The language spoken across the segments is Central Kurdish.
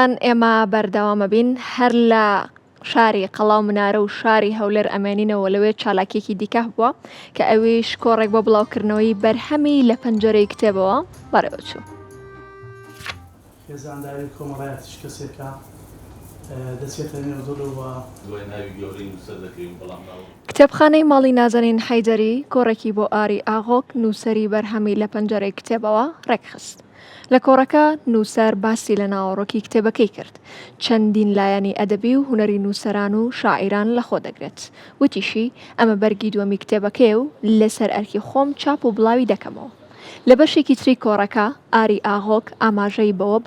بەڕێزان ئێمە بەردەوامەبین هەر لە شاری قەڵا و منارە و شاری هەولێر ئەمێنینەوە لەوێ چالاکیەکی دیکە هەبووە کە ئەویش کۆڕێک بۆ بڵاوکردنەوەی بەرهەمی لە پەنجەرەی کتێبەوە بەڕێوەچوو. خێزانداری و کۆمەڵایەتیش کەسێکە دەچێتە نێو دڵ و. دوای ناوی گەورەی نووسەر دەکەوین، بەڵام ناو. کتێبخانەی ماڵی نازەنین حەیدەری کۆڕێکی بۆ ئاری ئاغۆک نووسەری بەرهەمی لە پەنجەرەی کتێبەوە ڕێکخست. لە کۆڕەکە نووسەر باسی لە ناوەڕۆکی کتێبەکەی کرد، چەندین لایەنی ئەدەبی و هونەری نووسەران و شاعیران لەخۆ دەگرێت. وتیشی، ئەمە بەرگی دووەمی کتێبەکەیە و لەسەر ئەرکی خۆم چاپ و بڵاوی دەکەمەوە. لە بەشێکی تری کۆڕەکە ئاری ئاغۆک ئاماژەی بەوە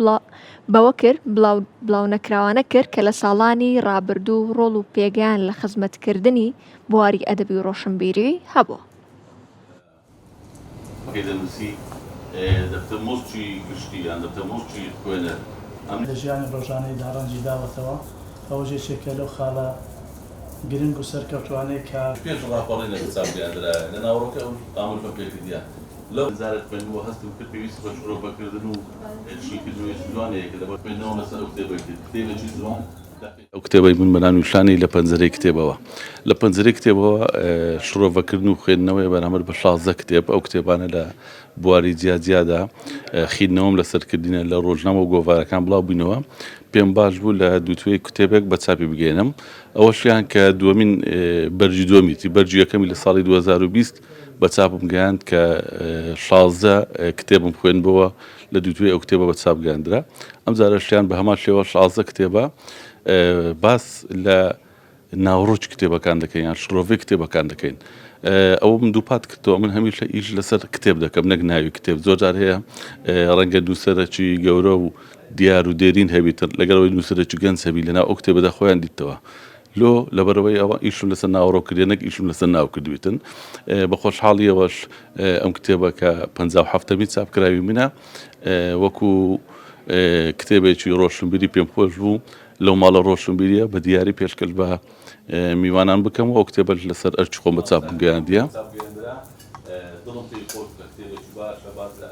بەوە کرد بڵاو بڵاونەکراوانە کرد کە لە ساڵانی ڕابردوو ڕۆڵ و پێگەیان لە خزمەتکردنی بواری ئەدەبی و ڕۆشنبیری هەبووە. کە دەنووسی دەبتە موڵکی گشتی یان دەبتە موڵکی خوێنەر. ئەم. لە ژیانی ڕۆژانەیدا ڕەنجی داوەتەوە، ئەوەش یەکێکە لەو خاڵە گرنگ و سەرکەوتووانەی کە. پێش ڕاپەڕینە لە چاپ گەیاندرایە. لە ناوەڕۆکی ئەو ئامۆژە پێکردیە. لەو. جارێک خوێندمەوە هەستم کرد پێویستی بە شرۆڤەکردن و شیکردنەوەیەکی جوان هەیە کە لەبەر خوێندنەوەم لەسەر ئەو کتێبەی کرد. کتێبێکی جوان دەقێکی. ئەو کتێبەی من بە ناونیشانی لە پەنجەرەی کتێبەوە. لە پەنجەرەی کتێبەوە شرۆڤەکردن و خوێندنەوەیە بەرامبەر بە 16 کتێب، ئەو کتێبانە لە بواری جیاجیادا خیندنەوەم لەسەر کردینە لە ڕۆژنامە و گۆڤارەکان بڵاو بووینەوە. پێم باش بوو لە دووتوێی کتێبێک بە چاپی بگەیەنم. ئەوەشیان کە دووەمین بەرگی دووەمیتی، بەرگی یەکەمی لە ساڵی 2020 بە چاپم گەیاند کە 16 کتێبم خوێندبۆوە لە دووتوێی ئەو کتێبە بە چاپ گەیاندرا. ئەمجارەشیان بە هەمان شێوە 16 کتێبە باس لە ناوەڕۆکی کتێبەکان دەکەین یان شرۆڤەی کتێبەکان دەکەین. ئەوە من دووپات کردەوە من هەمیشە ئیش لەسەر کتێب دەکەم نەک ناوی کتێب زۆر جار هەیە ڕەنگە نووسەرەکی گەورە و دیار و دێرین هەبیتن لەگەڵەوەی نووسەرێکی گەنج هەبی لەناو ئەو کتێبەدا خۆیان دیتەوە لۆ لەبەرەوەی ئەوە ئیشم لەسەر ناوەڕۆک کردیە نەک ئیشم لەسەر ناو کردویتن بە خۆشحاڵیەوەش ئەم کتێبە کە 57 چاپ کراوی منە وەکو کتێبێکی ڕۆشنبیری پێم خۆش بوو لەو ماڵە ڕۆشنبیریە بە دیاری پێشکەش بە میوانان بکەم و ئەو کتێبەش لەسەر ئەرکی خۆم بە چاپ گەیاندیە.